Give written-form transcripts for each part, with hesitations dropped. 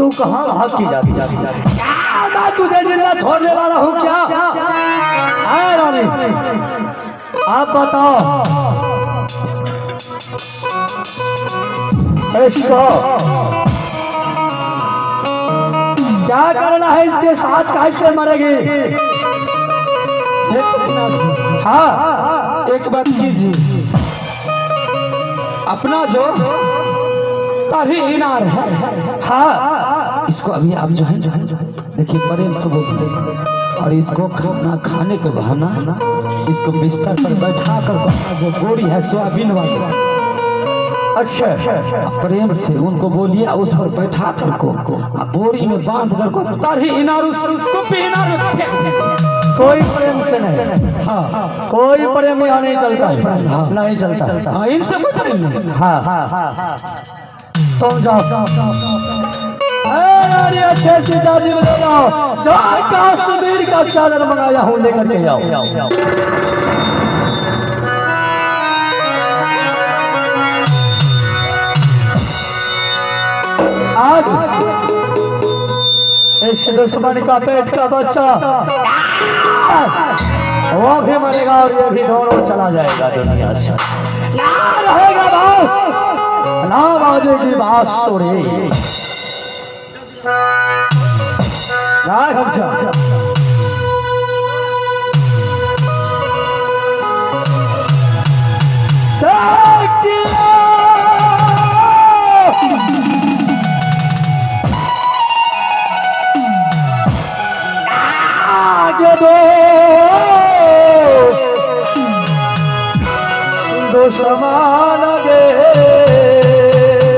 तू कहाँ भाग की जाती? मैं तुझे जिंदा छोड़ने वाला हूँ क्या? है रानी, आप बताओ इसको क्या करना है? इसके साथ कैसे मरेगी? हाँ, एक बात कीजिए, अपना जो तारी इनार है, हाँ, इसको अभी आप जो है देखिए प्रेम से बोलिए और इसको खाना खाने के बहाना इसको बिस्तर पर बैठा कर जो गोरी है सोयाबीन वाली, अच्छा प्रेम से उनको बोलिए, उस पर बैठा कर को बोरी में बांध कर को तारी इनार उसको इनार में फेंक दे। कोई प्रेम से नहीं, हाँ, कोई प्रेम यहाँ नहीं चलता है, हाँ, नहीं चलता है, हाँ, इनसे कोई प्रेम नहीं। हाँ हाँ, तुम जाओ अच्छे से जाजी में जाओ, कश्मीर का चादर मंगाया हूँ, लेकर के आओ। आज इस दुश्मन का पेट का बच्चा वो भी मरेगा और ये भी, दोनों चला जाएगा दुनिया से। ना रहेगा बास, ना बाजेगी बांसुरी। ना खर्चा दुश्मन गे।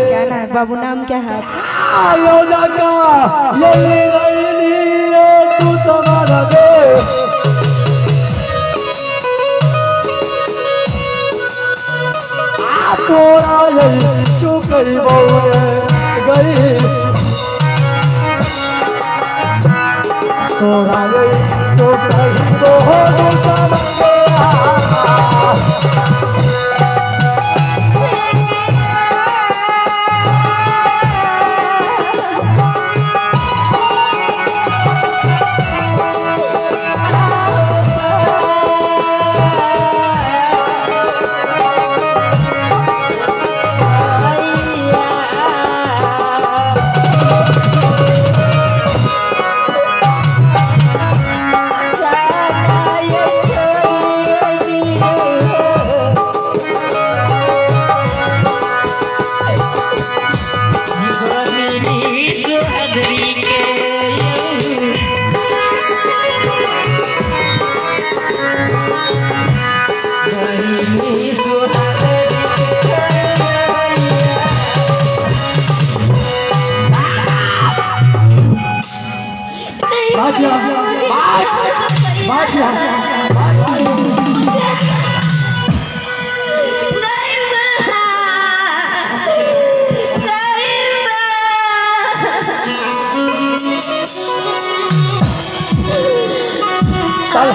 क्या नाम बाबू, नाम क्या है आपका? आयो जाका ये दुश्मन गे। तोरा यही चुकई बउए गई, तोरा यही चुकई बो दुश्मन। बैठ यहाँ। चल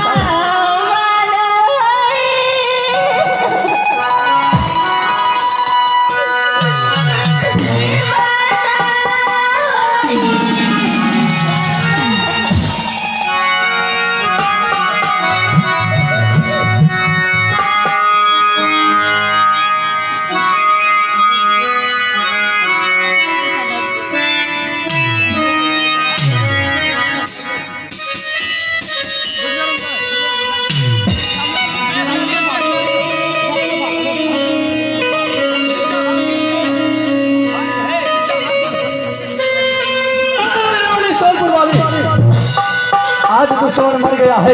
आज दुश्मन मर गया है,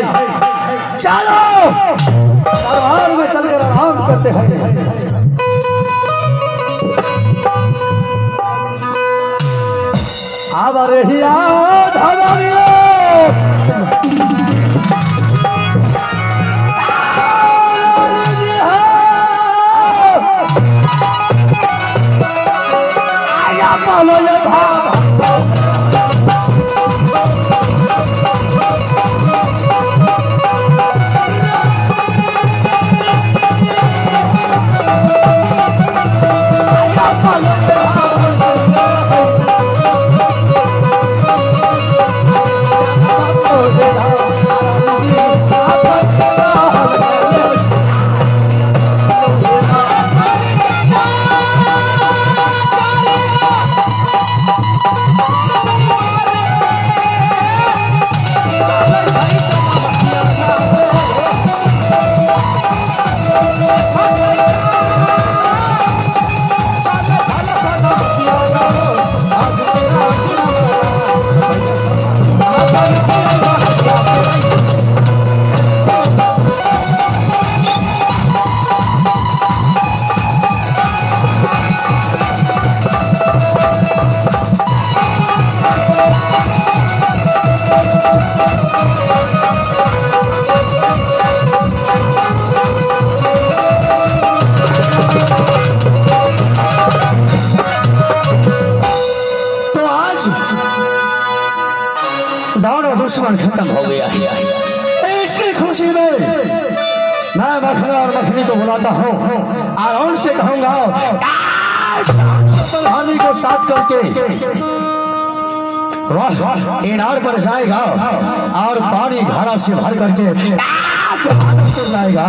चलो दरबार में चलकर आराम करते हैं। अब रहिया दुश्मन खत्म हो गया है। इसी खुशी में मैं मखना और मखनी को बुलाता हूँ और उनसे कहूंगा हानि को साथ करके वह इनार पर जाएगा और पानी घड़ा से भर करके लाएगा।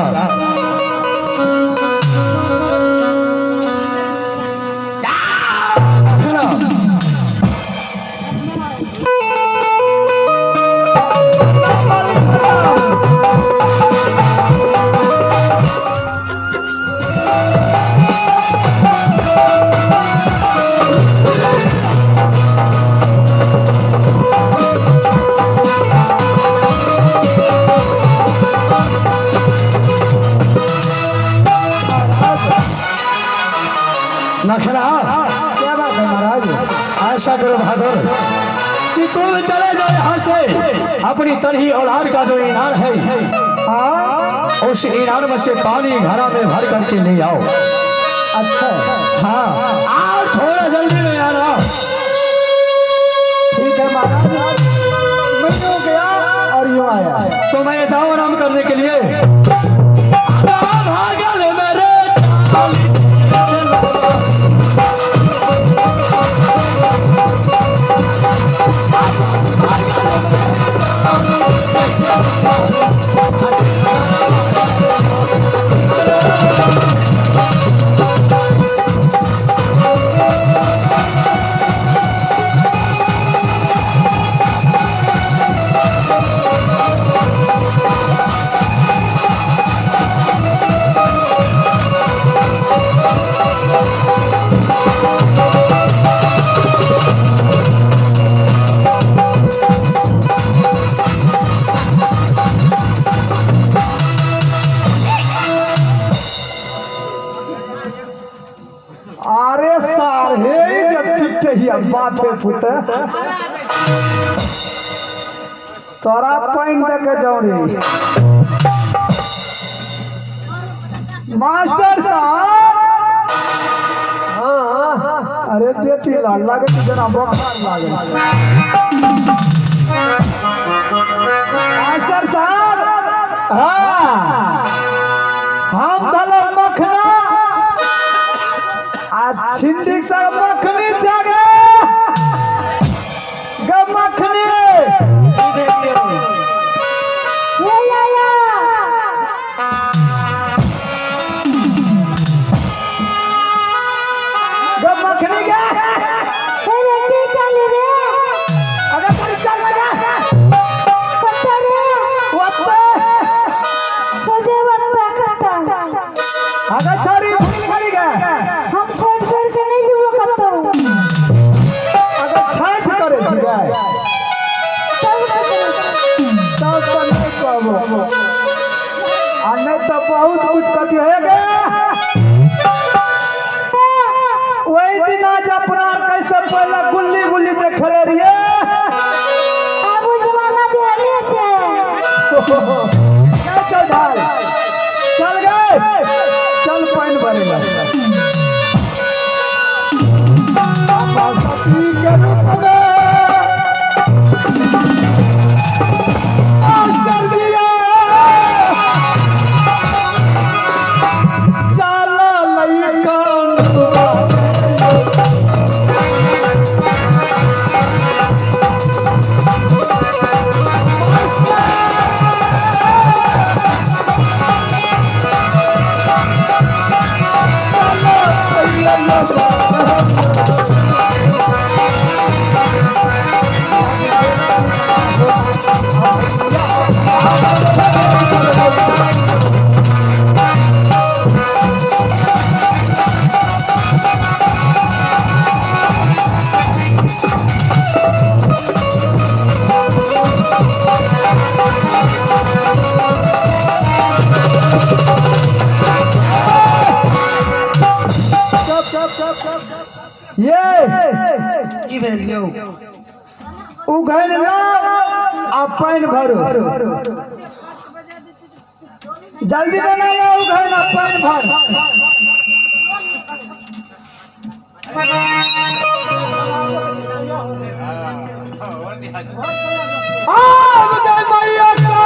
नखरा, क्या बात है महाराज? ऐसा करो बहादुर कि तुम चले जाओ यहाँ से, अपनी तरही औलाद का जो इनार है उस इनार में से पानी घड़ा में भर करके ले आओ। अच्छा हाँ, आओ थोड़ा जल्दी में आना। ठीक है महाराज, मैं यूं गया और यूं आया। तो मैं जाऊँ आराम करने के लिए। भागल मेरे बाप है पुत। तोरा पानि दे के जाऊ रे। मास्टर साहब अरे बेटी लाल लागे जना बोखार लागे। मास्टर साहब हाँ हम भला मखना आ छिंडी से मखनी जागे ग मखनी। बहुत कुछ कथी है वही दिन आज अपना कैसे पहले गुल्ली गुल्ली से खेले रहिए। चल भाई चल गए चल पानी भरेगा। ये उघैन लाओ आ पानि भरो जल्दी बना लो उघैन आ पानि भर। आब गए मैया का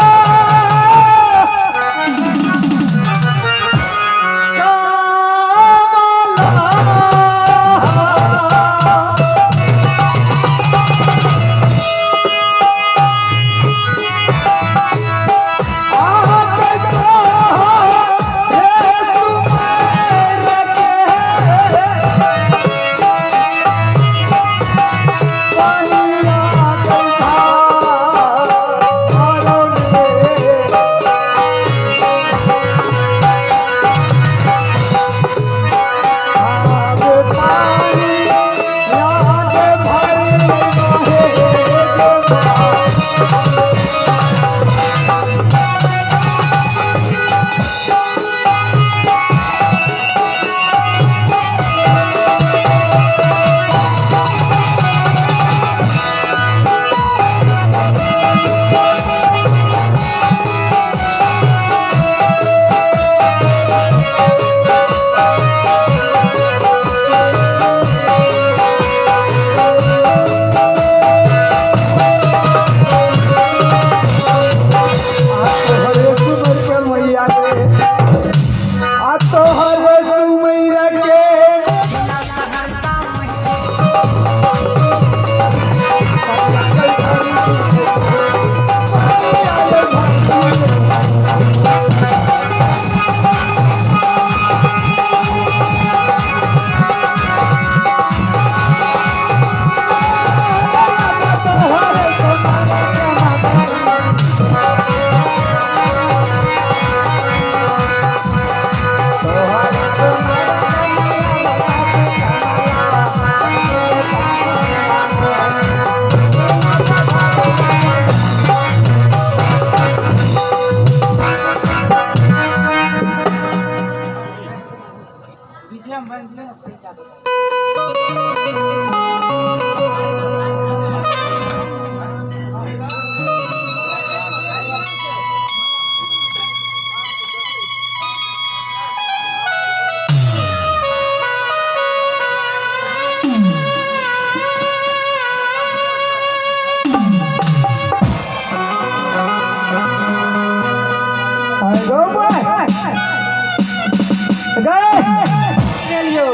गो भाई गए चलियो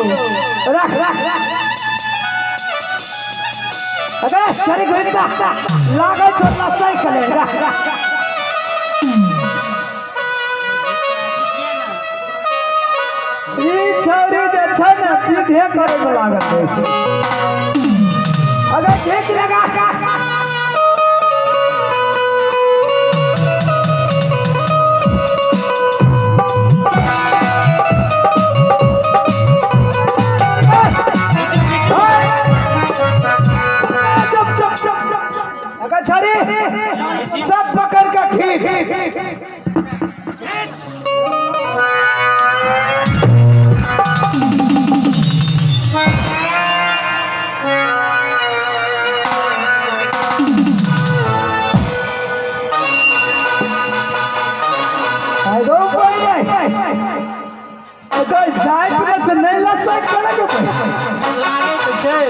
रख रख अबे चली घुसता लागल छो लसै कले रख ई छौरी जे छै ने सीधे करे में लागल रहै छै। अबे खींच लगा चुप चुप चुप अगर छड़ी सब पकड़ के खींच अगर जाइत में तऽ नहि लसै केना के लागे तऽ छै।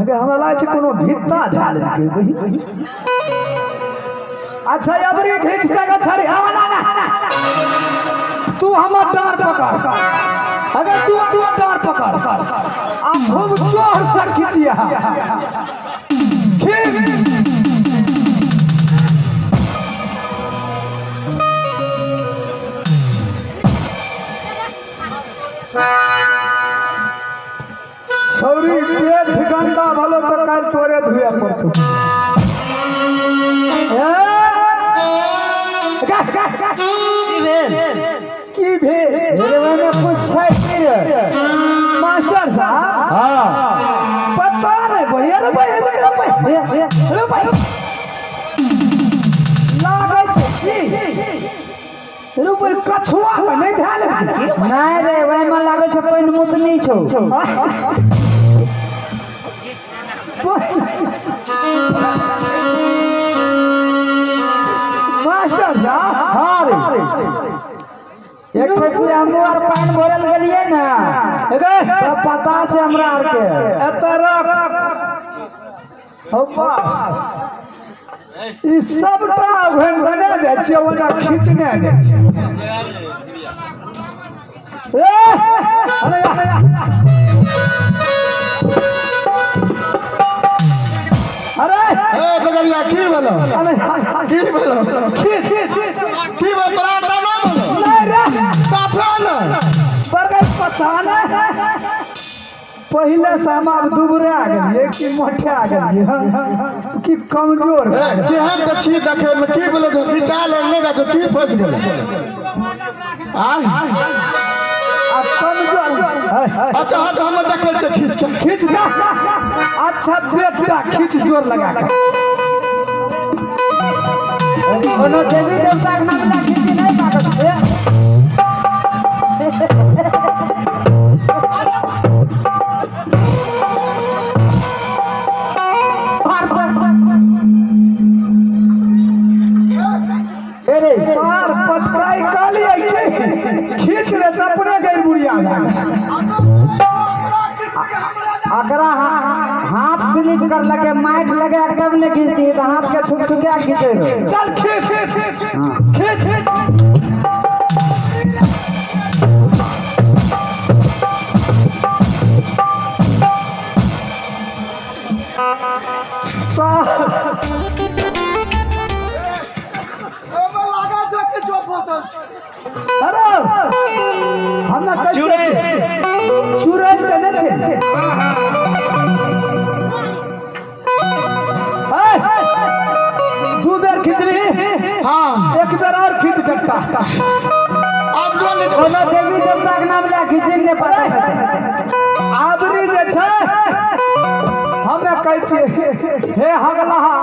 अगर हमरा लागै छै कोनो भित्ता धए लेलकै बही। अच्छा अबरी घीच दे छड़ी आवा ना ना तू हमर डार पकड़ अगर तू हमर डार पकड़ आ खूब जोर से खींचिया खींच। छौरी पेट गंदा भलो तो काल तोरे धुए पड़तो। की भेल में कुछ छै की रे मास्टर साहब? हाँ पता नहीं भैया रे भैया रे भैया रे भैया लागै छै की रुपए कछुआ के नहीं धैल नहीं रे ओहि में लागै छै पानि मुतनी छौ। मास्टर साहब हाँ रे एक खेपी हमहूँ आर पानि भरल गेलियै ने तऽ पता छै हमरा आर के एतऽ रख हौपा ई सबटा घुमि देने जाइ छियै ओना खींचने जाइ छियै। ए अरे अरे ए बगलिया की भेलो अरे की भेलो खींच की भेलो तोरा आटा न भेलो नहीं रे साफे न बरगद पता नहीं पहले से हम आब दुबरा गेलियै कि मोटा गेलियै कि कमजोर। केहन तऽ छी देखै में की भेलो घिचा लेने जाइ छौ की फसि गेलै आ कमजोर। अच्छा हट हम देखै छियै खींच के खींच दे। अच्छा बेटा खींच जोर लगा के कोनो देवी देवता के नाम लए खींची नहीं पाकत। अरे सार पटकाई काली खींच रे त अपने गैर बुढ़िया अकरा हाथ स्लिप कर लगे माइट लगे तब ने खींचती तो हाथ के छुक छुके खींचे रो। चल खींच खींच। अरे हमरा कैसे चुड़ैल तऽ नहि छै। दू बेर खिचली हाँ एक बेर और खींच बेटा। अब कोनो देवी देवता के नाम लए खींची नहि पता। आबरी जे छै हमे कहै छियै हे हगलाहा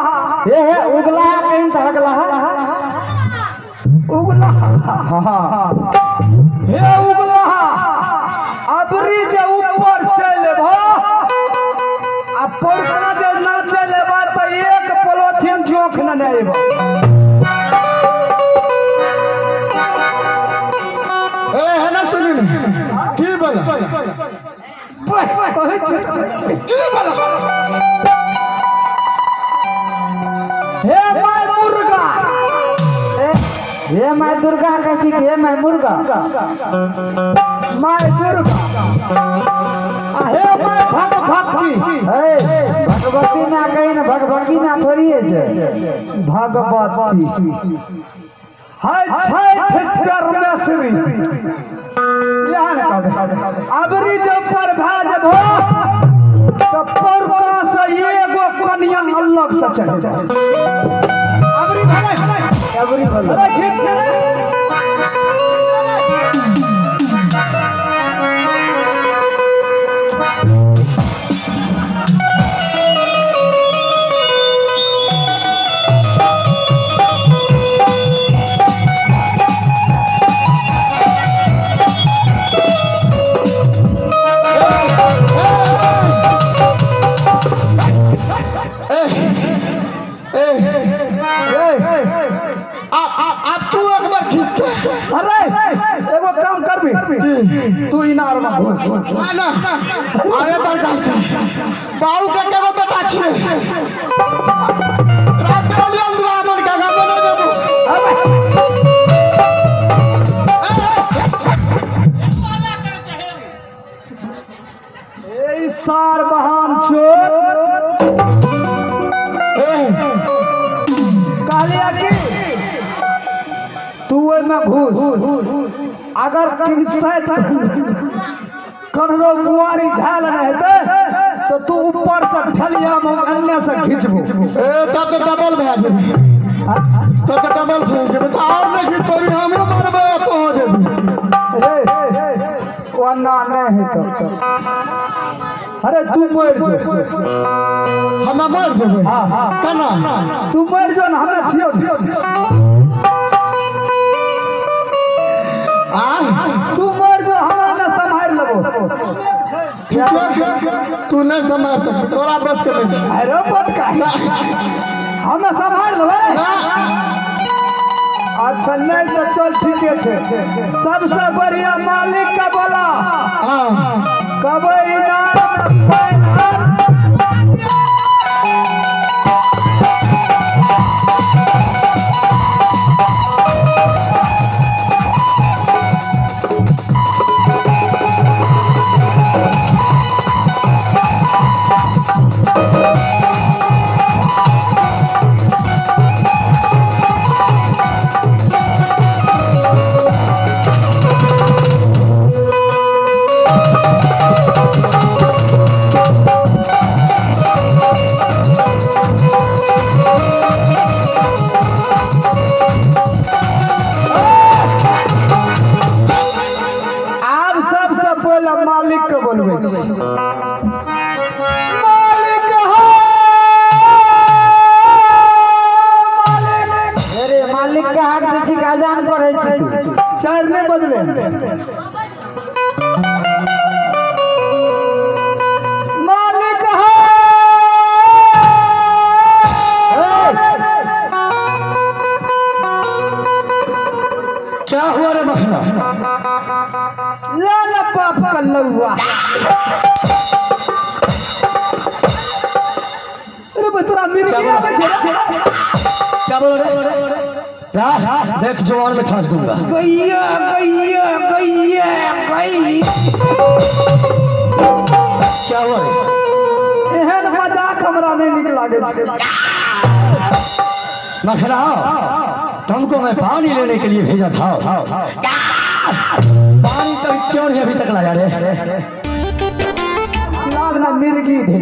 हे हे उगलाहा कहिन तऽ हगलाहा उगलाहा हे उगलाहा अबरी जे ऊपर चलि एबह आ पौरका जे ना चलि एबह तऽ एक पोलोथिन जोख ने एबह। ए है ना सुनी ने की बोला कहै छी की बोला हे my मुर्गा हे हे my Durga कहै छी हे my मुर्गा my Durga आ हे my भगभक्ति हे भगवती ना कही ना भगभक्ति ना थोड़ी है छै भगवती हाय छठ परमेश्वरी यहाँ न कहबे अबरी जब पर भए जबो तो पौरका से एगो कनिया अलग से चढ़े अबरी भले अबरी भले अरे घीच के रे। अब तू एक बार खींचते अरे एगो काम करबी तू इनार में घुस ना अरे बड़का बाबू के केगो बेटा छिए रात के ब्राह्मण के घर बना देबो। ए सार बहान चोर कहलिया कि तू ओहिमे घुस अगर कन्हरो बुआरी धैल नहीं हेतै तो तू ऊपर से ठलिया में अन्य से खींचबो। ए तब तो डबल भए जेबी, तब तो डबल भए जेबी, तो और नहीं खींचबी हमरो मरबे तो हो जेबी। रे ओना नहीं हेतौ। अरे तू मर जो, हम मर जेबै। हां केना तू मर जो ना, हमे छियौ। आ तू मर जो, हमे ना सम्हारि लेबो। ठीक है, तू नहीं सम्हार सकबी, तोरा बस के नहीं छै। अरे पटका हमे सम्हारि लेबै। अच्छा नहीं तो चल ठीके छै। सबसे बढ़िया मालिक का बोला। हां कबै इनार में पानि आर मालिक के बोलबै छी। मालिक हो मालिक। अरे मालिक के हाथ दै छी अजान पढ़ै छी तू। 4 नहीं बजले। मालिक हो क्या हुआ रे मखना? लाला बाप का लौआ। अरे बतरा मिर्गी आवे छे। क्या बोल रे? रा देख जुबान में छांस दूंगा। गैया गैया गैया गैया। क्या हुआ रे? एहन मजाक हमरा नहीं निक लागे छे। मखना तुमको मैं पानी लेने के लिए भेजा था, पानी तो क्यों नहीं अभी तक लाया रे? लागना मिर्गी दे।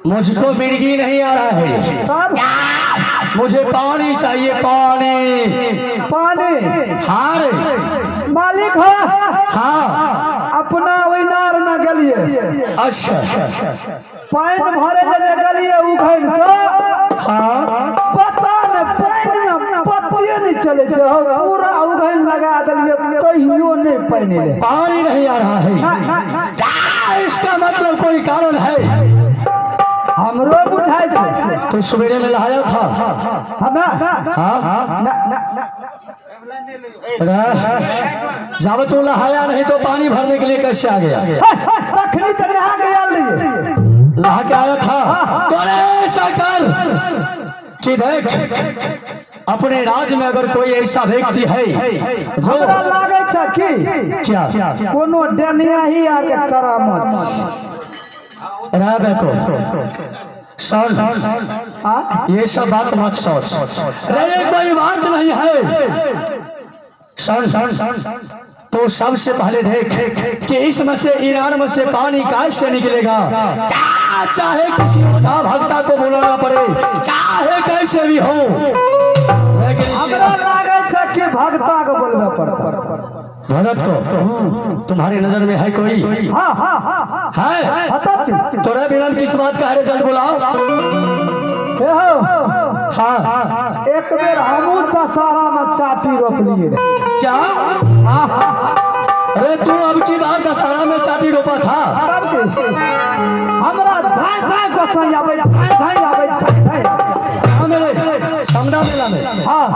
मुझको मिर्गी नहीं आ रहा है, मुझे पानी चाहिए। पानी पानी। हाँ रे मालिक हो। हाँ अपना इनार में गलिए। अच्छा पानी भरे ले गलिए उखैन से। हाँ पता नहीं पानी में पत्ते नहीं चले छे, पूरा उखैन लगा दिलिए, कहियो नहीं पानी ले। पानी नहीं आ रहा है, इसका मतलब कोई कारण है। हमरो बुझाय छे। तू सवेरे में नहाया था? हमें? हाँ जब तू नहाया नहीं तो पानी भरने के लिए कैसे आ गया? तखनी तो नहा के आयल रहिए। लहा के आया था। तो ऐसा कर कि देख अपने राज में अगर कोई ऐसा व्यक्ति है जो हमरा लागे छै कि क्या कोनो डनिया ही आके करामत रह तो सर ये सब बात मत सोच रे, कोई बात नहीं है सर। तो सबसे पहले देख कि इसमें से ईरान में से पानी कैसे निकलेगा, चाहे किसी ओझा भक्ता को बुलाना पड़े, चाहे कैसे भी हो, लेकिन हमरा लागे छै कि भक्ता के बोलबे पड़त। भगत को तुम्हारी नजर में है कोई? हाँ हाँ हाँ है तो रे बिरल किस बात का है, जल्द बुलाओ। हाँ एक बेर हमू दशहरा में चाटी रोपलिए। क्या? अरे तू अब की बार दशहरा में चाटी रोपा था? हमरा धाय धाय गोसाई आवे, धाय धाय आवे, धाय धाय कहाँ मेरे समदा मेला में? हाँ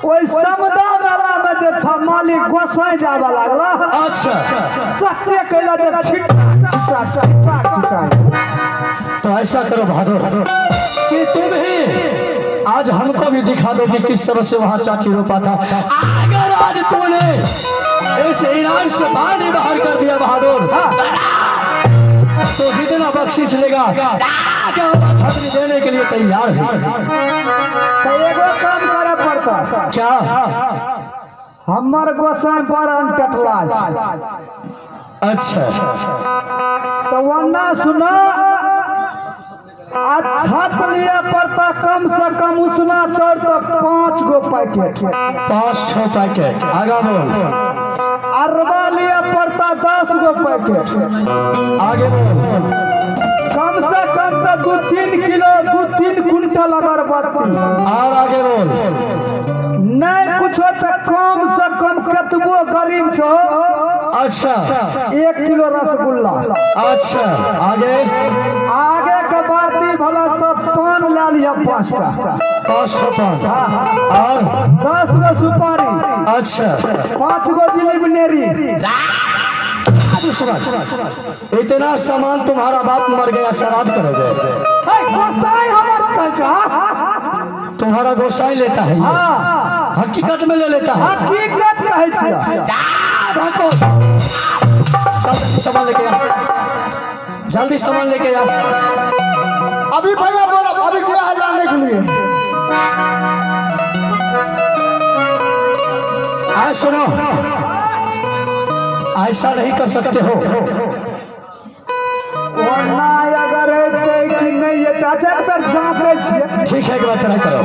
ओई समदा मेला में जे छ मालिक गोसाई जावे लागला। अच्छा तते कहला जे छिटा छिटा छिटा छिटा। तो ऐसा करो बहादुर कि तुम ही आज हमको भी दिखा दो कि किस तरह से वहां चाची रोपा था। अगर आज तूने इस ईरान से पानी बाहर कर दिया बहादुर, तो जितना बख्शिश लेगा छतरी देने के लिए तैयार है। तो एगो काम करे पड़ता। क्या? हमर गोसाई पर अनटटला। अच्छा तो वन्ना सुना छत लिए पड़ता कम से कम उसना चढ़ तो 5 गो पैकेट, 5-6 पैकेट। आगा बोल। अरबा लिए पड़ता 10 गो पैकेट। आगे बोल। कम से कम तो 2-3 किलो 2-3 कुंटल अगरबत्ती। और आगे बोल। नहीं कुछ तो कम से कम कतबो गरीब छो। अच्छा 1 किलो रसगुल्ला। अच्छा आगे। आगे के बात ही भला तो पान ला लिया 5टा, 5 पान। और 10 गो सुपारी। अच्छा 5 गो जिलेबी। इतना सामान तुम्हारा बाप मर गया शराब करोगे? गोसाई हमर तुम्हारा गोसाई लेता है ये। हकीकत में ले लेता है। हकीकत कहै छियै। जल्दी सामान लेके आ, जल्दी सामान लेके आ। अभी भैया बोलो अभी क्या है लाने के लिए? आज सुनो, ऐसा नहीं कर सकते हो। वरना अगर कि नहीं पर जांचै छियै। ठीक है, एक बार ट्राई करो।